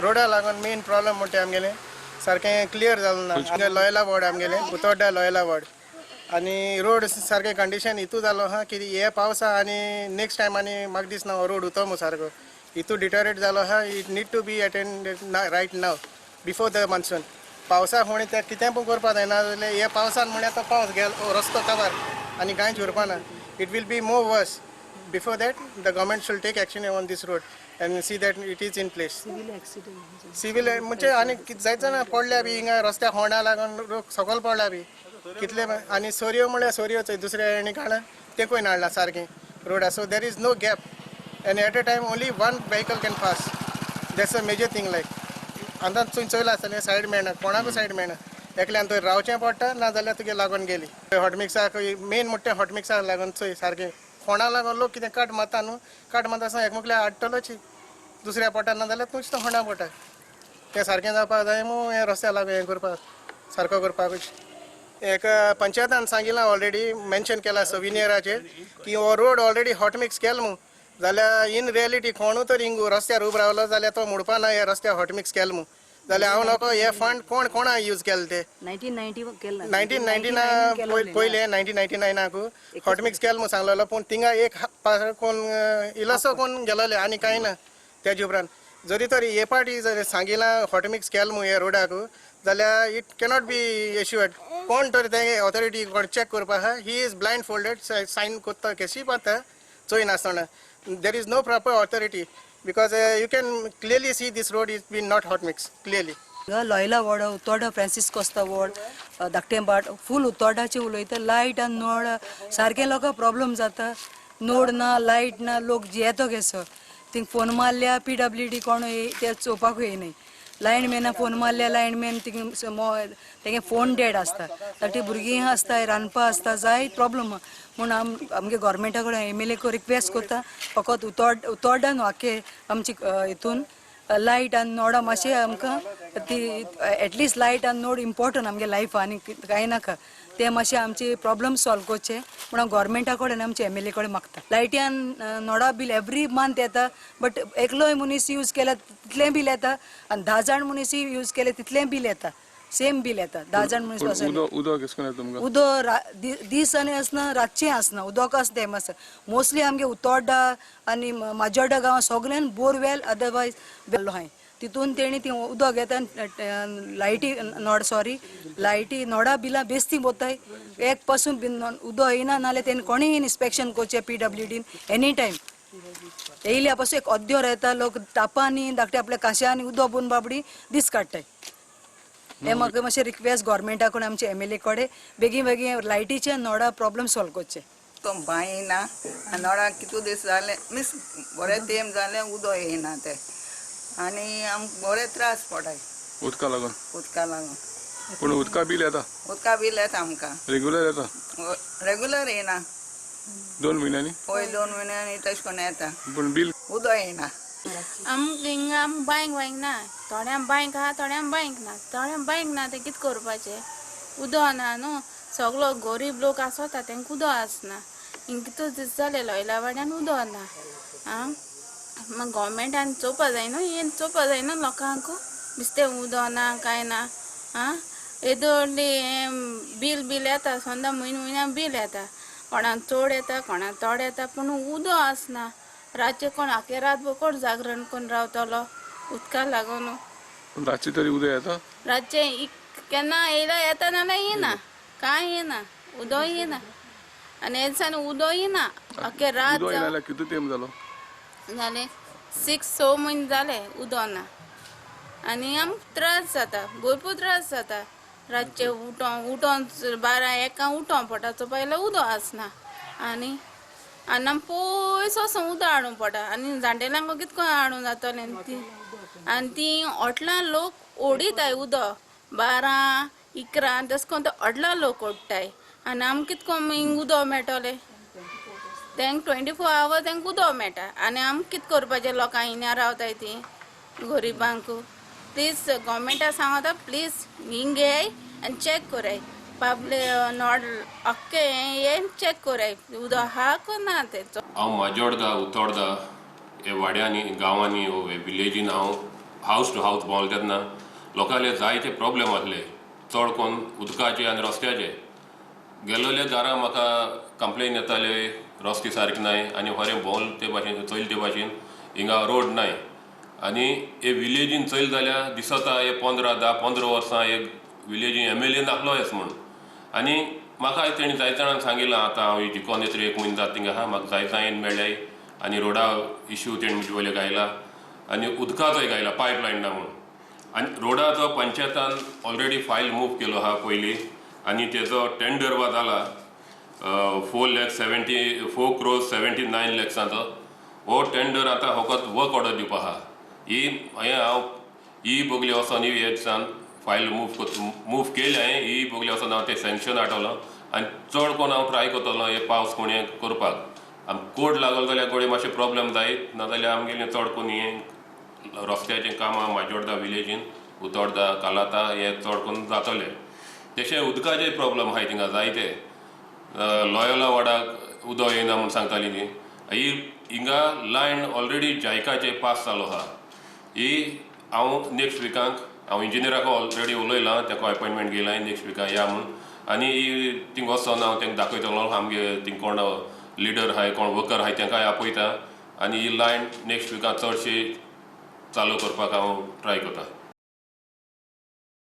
रोडा लागून main problem म्हणटा आमगेलें सारकें क्लियर जालें ना. आमगे लॉयला वॉर्ड, आमगेलें उतोड्डा लॉयला वॉर्ड आनी रोड सारकें कंडिशन हितू जालो आहा की हे पावसा आनी नेक्स्ट टायम आनी म्हाका दिसना हो रोड उतो सारको हितू डिटोरेट जालो आहा. It need to be attended right now before the monsoon. पावसा फुडें ते कितें पण करपाक जायना जाल्यार हे पावसान म्हळ्यार तो पावस गेलो रस्तो कवर आनी कांयच उरपा ना. It will be more worse. Before that, the government should take action on this road and see that it is in place. Civil म्हणजे आनी कितें जायत ना पडल्या बी हिंगा रस्त्या होंडा लागून लोक सकयल पडल्या बी कितले. आनी सरयो म्हळ्यार सरयो चोय दुसऱ्या हेणी काडला ते कोण हाडला सारकें रोडा. So there is no gap and at a time only one vehicle can pass. That's a major thing. Like आतां तुवें चोयलां आसतलें, सायड मेळना कोणाकूय, सायड मेळना. एकल्यान थंय रावचें पडटा, ना जाल्यार तुगे लागून गेली. हॉटमिक्साक मेन म्हणटा, हॉटमिक्साक लागून चोय सारकें कोणा लागून लोक कितें कट मारता न्हू, कट मारता आसतना एकमुकल्या आडटलोच दुसऱ्या पोटा, ना जाल्यार तूंच तो होंडा पोटा. तें सारकें जावपाक जाय मू हें रस्त्या लागून हें करपाक सारको करपाकूच. एक पंचायतान सांगिलां, ऑलरेडी मेन्शन केलां सविनियराचेर की हो रोड ऑलरेडी हॉटमिक्स केल मू. जाल्यार इन रियलिटी कोणूय तर हिंग रस्त्यार उबो रावलो जाल्यार तो म्हणपा ना हे रस्त्यार हॉटमिक्स केल मू. जाल्यार हांव नको हे फंड कोण कोणा यूज केले ते? 1990 केला. 1999 पयले, 1999आक हॉटमिक्स केल म्हूण सांगलेलो, पूण थिंगा एक कोण इल्लोसो कोण गेलोले आनी कांय ना. तेजे उपरांत जरी तर हे पाटी जर सांगिलां हॉटमिक्स केल म्हूण हे रोडाक, जाल्यार it cannot be assured. कोण तर ते ऑथॉरिटी कोण चॅक करपा आहा. He is blind folded sign करता, केशी पाता चोय नासतना. There is no proper authority because you can clearly see this road is been not hot mix clearly. Loyola ward, Utorda, Francis Costa ward, Daktembat, फूल उतोर्डाचे उलयता. Light आनी नळ सारकें लोकांक प्रॉब्लम जाता. नोड ना, लायट ना, लोक जियेतो केसो? थिंग फोन मारल्या पीडब्ल्यूडी कोण ते चोवपाकूय येयनाय. लायनमॅना फोन मारल्या, लायनमॅन थिंग तेगे फोन डेड आसता. धाकटी भुरगीं आसता, रांदपा आसता, जायत प्रॉब्लम. म्हूण आम आमगे गोवोरमेंटा कडेन, एमएलए को रिक्वेस्ट करता, फकत उतोड उतोर्डा न्हू, आख्खे आमची हितून लायट आनी नोडा मातशें आमकां ती एटलिस्ट लायट आनी नोड इम्पॉर्टंट आमगे लायफ, आनी कांय नाका. ते मातशें आमचे प्रॉब्लम सॉल्व करचे म्हूण हांव गोवोरमेंटा कडेन, आमचे एमएलए कडेन मागता. लायटी आनी नोडा बील एवरी मंथ येता, बट एकलोय मनीस यूज केल्यार तितलें बील येता आनी 10 जाण मनीस यूज केले तितलें बील येता, सेम बील येता 10 जाण मनीस. पूण आसा. उदक, उदक केस करून येता तुमकां? उदक दीस आनी आसना, रातचें आसना. उदक आसता तेम आसा. मोस्टली आमगे उतोड्डा आनी माजोड्डा गांवां सगल्यान बोरवेल, अदरवायज वेल आहाय. तितून तेणी ती उदक घेता आनी लायटी नोड, सॉरी, लायटी नोडा बिलां बेस्ती बोताय. एक पासून बीन उदक येयना. नाल्यार तेणी कोणीय इन्स्पेक्शन करचें पीडब्ल्यूडीन एनी टायम. येयल्या पासून एक अद्योर येता. लोक टापांनी, धाकटे आपल्या काश्यांनी उदक भरून बाबडी दीस काडटाय. हे म्हाका मातशें रिक्वेस्ट गोवोरमेंटा कडेन, आमचे एमएलए कडेन, बेगीन बेगीन लायटीचे नोडा प्रॉब्लम सॉल्व करचे. तो बांय ना आनी नळाक कितू दीस जाले, मिन्स बरे तेंप जाले उदक येयना ते आनी आमकां बरे त्रास पडाय. उदका लागून? उदका लागून. पूण उदका बील येता? उदका बील येता आमकां. रेगुलर येता? रेगुलर येयना. 2 म्हयन्यांनी? पय, 2 म्हयन्यांनी तशें करून येता. पूण बील उदक येयना. आमकां हिंगा आम बांयक बांयक ना. थोड्यांक बांयक आहा, थोड्यांक बांयक ना. थोड्यांक बांयक ना तें कितें करपाचें? उदक ना न्हू. सगलो गरीब लोक आसता तेंका उदक आसना. हिंगा कितू दीस जाले लोयला वाड्यान उदक ना. आं, मागीर गोवोरमेंटान चोवपा जाय न्हू हें, चोवपा जाय न्हू लोकांक. बेश्टें उदक ना, कांय ना. आं, येदो व्हडली हें बील बील येता, सोंदा म्हयन्या म्हयन्या बील येता. कोणाक चड येता, कोणाक थोडे येता, पूण उदक आसना. रातचें कोण आख्खे रातभर कोण जागरण करून रावतलो उदका लागून? पूण रातची तरी उदक येता? रातचें एक केन्ना येयल्यार येता, नाल्यार येना. कांय येना, उदक येना आनी हे दिसांनी उदक येना आख्खे रात. उदक येयना जाल्यार कितू तेंप जालो? जाले 6 स म्हयने जाले उदक ना आनी आमकां त्रास जाता, भरपूर त्रास जाता. रातचे उठोन उठोन 12-1 उठोन पडटा, चोवपा गेल्यार उदक आसना. आनी आनी आम पयस वचोन उदक हाडूंक पडटा आनी जाणटेल्यांक कितें करून हाडूंक जातलें ती? आनी ती हॉटलां लोक ओडिताय उदक 12-11, तशें करून ते हॉटलां लोक ओडटाय आनी आमकां कितें करून हिंग उदक मेळटलें? तेंका 24 our तेंका उदक मेळटा आनी आमकां कितें करपाचें? लोकांक हिंगा रावताय ती गरिबांक. प्लीज गोवोरमेंटा सांगता, प्लीज हिंग येय आनी चॅक कराय. पाबले नोड आख्खें हें चॅक कराय, उदक आहा को ना तें. हांव माजोर्दा, उतोर्दा हे वाड्यांनी, गांवांनी, विलेजीन हांव हावस टू हावस भोंवलो तेन्ना लोकांले जायते प्रॉब्लेम आसले, चड करून उदकाचे आनी रस्त्याचे. गेल्लोले घरां म्हाका कंप्लेन येताले रस्ते सारके नाय आनी खरें भोंवल ते भाशेन चोयल ते भाशेन हिंगा रोड नाय. आनी हे विलेजीन चोयल जाल्यार दिसता हे 15 10-15 वर्सां हे विलेजीन एमएलए नासलो येस म्हूण. आनी म्हाका तेणी जायते जाणांक सांगिलां, आतां हांव जिकोन येतरी एक म्हयनो जाता थिंगा आहा, म्हाका जायते जाण मेळ्ळे आनी रोडा इश्यू तेणी म्हजे वयले गायला आनी उदकाचोय गायला पायप लायन ना म्हूण. आनी रोडाचो पंचायतान ऑलरेडी फायल मूव केलो आहा पयलीं आनी तेजो टेंडर वा जाला 4 crores 79 lakhs. हो टेंडर आतां फकत वर्क ऑर्डर दिवपा आहा. ही हें हांव ही बगले वचोन ही हे दिसान फायल मूव केली हांवें, ही बगले वचोन हांव तें सँक्शन हाडटलो आनी चड कोण हांव ट्राय करतलो हे पावस कोण करपाक. आम कोड लागलो जाल्यार गोडे मातशें प्रॉब्लम जायत, नाजाल्यार आमगेलें चड कोण हें रस्त्याचें कामां माजोड्डा विलेजीन उतोड्डा कालाता हे चड करून जातलें. तशें उदकाचे प्रॉब्लम आहाय थिंगा जायते, लॉयोला वॉर्डाक उदक येना म्हूण सांगताली न्ही. ही हिंगा लायन ऑलरेडी जायकाचे पास जालो आहा. ही हांव नेक्स्ट विकाक हांव इंजिनियराक ऑलरेडी उलयलां, तेका अपॉयंटमेंट घेयला नेक्स्ट विकाक या म्हूण. आनी ही थिंग वचोन हांव तेंका दाखयतलो, आमगे थिंग कोण लिडर आहाय कोण वर्कर आहाय तेंकाय आपयता आनी ही लायन नेक्स्ट विकाक चडशी चालू करपाक हांव ट्राय करता.